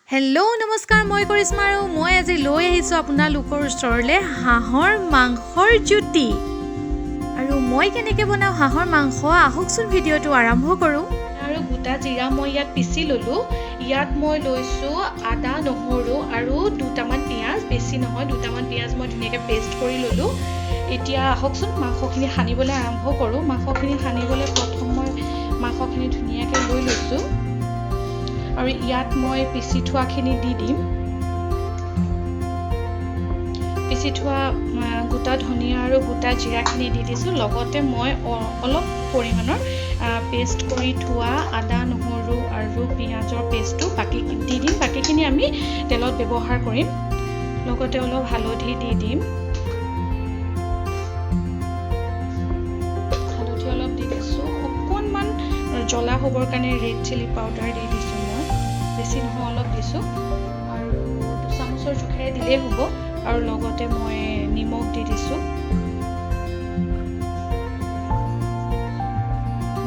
Hello' নমস্কাৰ, মই কৰিশ্মা আৰু মই আজি লৈ আহিছোঁ আপোনালোকৰ ওচৰলৈ হাঁহৰ মাংসৰ জুতি। আৰু মই কেনেকৈ বনাওঁ হাঁহৰ মাংস, আহকচোন ভিডিঅ'টো আৰম্ভ কৰোঁ। আৰু গোটা জিৰা মই ইয়াত পিচি ল'লোঁ। ইয়াত মই লৈছোঁ আদা, নহৰু আৰু দুটামান পিঁয়াজ, বেছি নহয়, দুটামান পিঁয়াজ মই ধুনীয়াকৈ পেষ্ট কৰি ল'লোঁ। এতিয়া আহকচোন মাংসখিনি সানিবলৈ আৰম্ভ কৰোঁ। মাংসখিনি সানিবলৈ প্ৰথম মই মাংসখিনি ধুনীয়াকৈ লৈ লৈছোঁ আৰু ইয়াত মই পিচি থোৱাখিনি দি দিম। পিচি থোৱা গোটা ধনিয়া আৰু গোটা জিৰাখিনি দি দিছোঁ। লগতে মই অলপ পৰিমাণৰ পেষ্ট কৰি থোৱা আদা, নহৰু আৰু পিঁয়াজৰ পেষ্টটো বাকী দি দিম। বাকীখিনি আমি তেলত ব্যৱহাৰ কৰিম। লগতে অলপ হালধি দি দিম। হালধি অলপ দি দিছোঁ। অকণমান জ্বলা হ'বৰ কাৰণে ৰেড চিলি পাউডাৰ দি দিছোঁ মই, বেছি নহয়, অলপ দিছোঁ। আৰু দুচামুচৰ জোখেৰে দিলেই হ'ব। আৰু লগতে মই নিমখ দি দিছোঁ।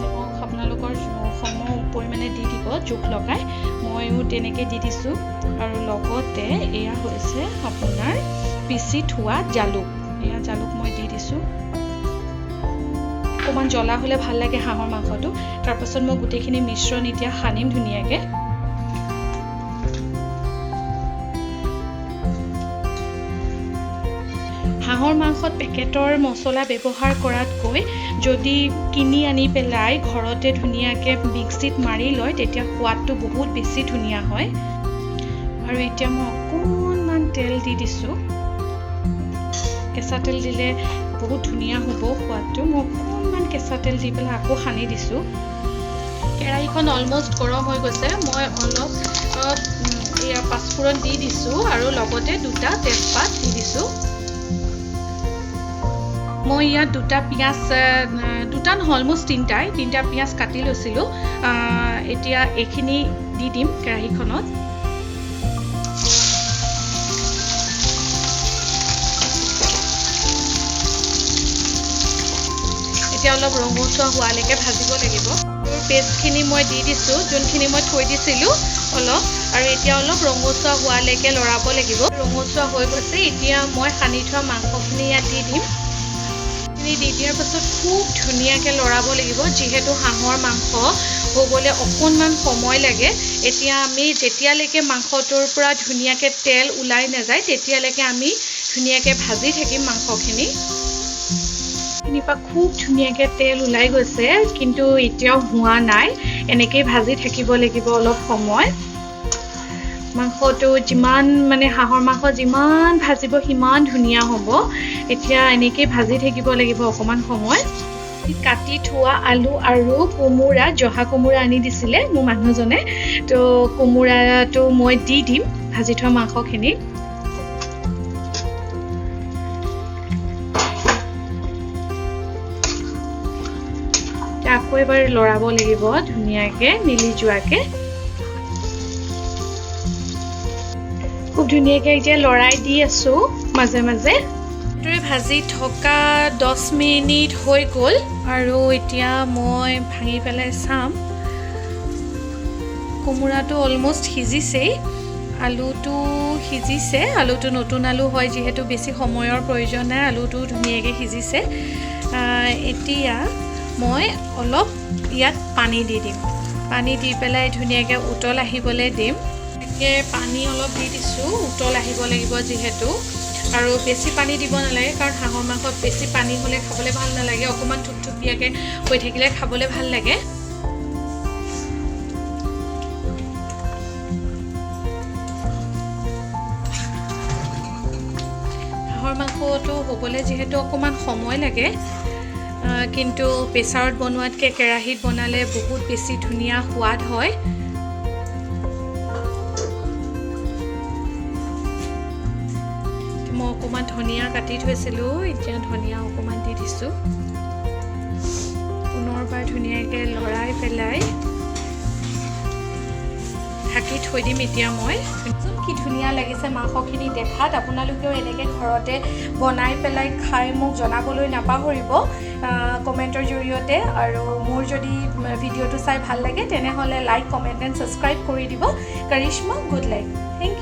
নিমখ আপোনালোকৰ সম পৰিমাণে দি দিব জোখ লগাই, ময়ো তেনেকৈ দি দিছোঁ। আৰু লগতে এয়া হৈছে আপোনাৰ পিচি থোৱা জালুক, এয়া জালুক মই দি দিছোঁ। অকণমান জ্বলা হ'লে ভাল লাগে হাঁহৰ মাংসটো। তাৰপাছত মই গোটেইখিনি মিশ্ৰণ এতিয়া সানিম ধুনীয়াকৈ। হাঁহৰ মাংসত পেকেটৰ মছলা ব্যৱহাৰ কৰাতকৈ যদি কিনি আনি পেলাই ঘৰতে ধুনীয়াকৈ মিক্সিত মাৰি লয়, তেতিয়া সোৱাদটো বহুত বেছি ধুনীয়া হয়। আৰু এতিয়া মই অকণমান তেল দি দিছোঁ। কেঁচা তেল দিলে বহুত ধুনীয়া হ'ব সোৱাদটো। মই অকণমান কেঁচা তেল দি পেলাই আকৌ সানি দিছোঁ। কেৰাহীখন অলমষ্ট গৰম হৈ গৈছে। মই অলপ এয়া পাঁচফোৰণ দি দিছোঁ আৰু লগতে দুটা তেজপাত দি দিছোঁ। মই ইয়াত দুটা পিঁয়াজ, দুটা নহয়, অলমষ্ট তিনিটা পিঁয়াজ কাটি লৈছিলোঁ। এতিয়া এইখিনি দি দিম কেৰাহীখনত। এতিয়া অলপ ৰঙচুৱা হোৱালৈকে ভাজিব লাগিব। পেষ্টখিনি মই দি দিছোঁ, যোনখিনি মই থৈ দিছিলোঁ অলপ। আৰু এতিয়া অলপ ৰঙচুৱা হোৱালৈকে লৰাব লাগিব। ৰঙচুৱা হৈ গৈছে। এতিয়া মই সানি থোৱা মাংসখিনি ইয়াত দি দিম। দি দিয়াৰ পাছত খুব ধুনীয়াকৈ লৰাব লাগিব, যিহেতু হাঁহৰ মাংস হ'বলৈ অকণমান সময় লাগে। এতিয়া আমি যেতিয়ালৈকে মাংসটোৰ পৰা ধুনীয়াকৈ তেল ওলাই নাযায়, তেতিয়ালৈকে আমি ধুনীয়াকৈ ভাজি থাকিম মাংসখিনি। পৰা খুব ধুনীয়াকৈ তেল ওলাই গৈছে, কিন্তু এতিয়াও হোৱা নাই। এনেকেই ভাজি থাকিব লাগিব অলপ সময়। মাংসটো যিমান মানে হাঁহৰ মাংস যিমান ভাজিব সিমান ধুনীয়া হ'ব। এতিয়া এনেকেই ভাজি থাকিব লাগিব অকণমান সময়। কাটি থোৱা আলু আৰু কোমোৰা, জহা কোমোৰা আনি দিছিলে মোৰ মানুহজনে, তো কোমোৰাটো মই দি দিম ভাজি থোৱা মাংসখিনি। আকৌ এবাৰ লৰাব লাগিব ধুনীয়াকৈ মিলি যোৱাকৈ। খুব ধুনীয়াকৈ এতিয়া লৰাই দি আছোঁ মাজে মাজে। ভাজি থকা 10 মিনিট হৈ গ'ল আৰু এতিয়া মই ভাঙি পেলাই চাম। কোমোৰাটো অলমষ্ট সিজিছেই, আলুটো সিজিছে। আলুটো নতুন আলু হয় যিহেতু বেছি সময়ৰ প্ৰয়োজন নাই, আলুটো ধুনীয়াকৈ সিজিছে। এতিয়া মই অলপ ইয়াত পানী দি দিম। পানী দি পেলাই ধুনীয়াকৈ উতল আহিবলৈ দিম। পানী অলপ দি দিছোঁ, উতল আহিব লাগিব যিহেতু। আৰু বেছি পানী দিব নালাগে, কাৰণ হাঁহৰ মাংসত বেছি পানী হ'লে খাবলৈ ভাল নালাগে। অকণমান থুপথুপীয়াকৈ হৈ থাকিলে খাবলৈ ভাল লাগে। হাঁহৰ মাংসটো হ'বলৈ যিহেতু অকণমান সময় লাগে, কিন্তু প্ৰেছাৰত বনোৱাতকৈ কেৰাহীত বনালে বহুত বেছি ধুনীয়া সোৱাদ হয়। মই অকণমান ধনিয়া কাটি থৈছিলোঁ, এতিয়া ধনিয়া অকণমান দি দিছোঁ। পুনৰবাৰ ধুনীয়াকৈ লৰাই পেলাই ঢাকি থৈ দিম এতিয়া মই। কি ধুনীয়া লাগিছে মাংসখিনি দেখাত। আপোনালোকেও এনেকৈ ঘৰতে বনাই পেলাই খাই মোক জনাবলৈ নাপাহৰিব কমেণ্টৰ জৰিয়তে। আৰু মোৰ যদি ভিডিঅ'টো চাই ভাল লাগে, তেনেহ'লে লাইক, কমেণ্ট এণ্ড ছাবস্ক্ৰাইব কৰি দিব। Karishma good life. Thank you.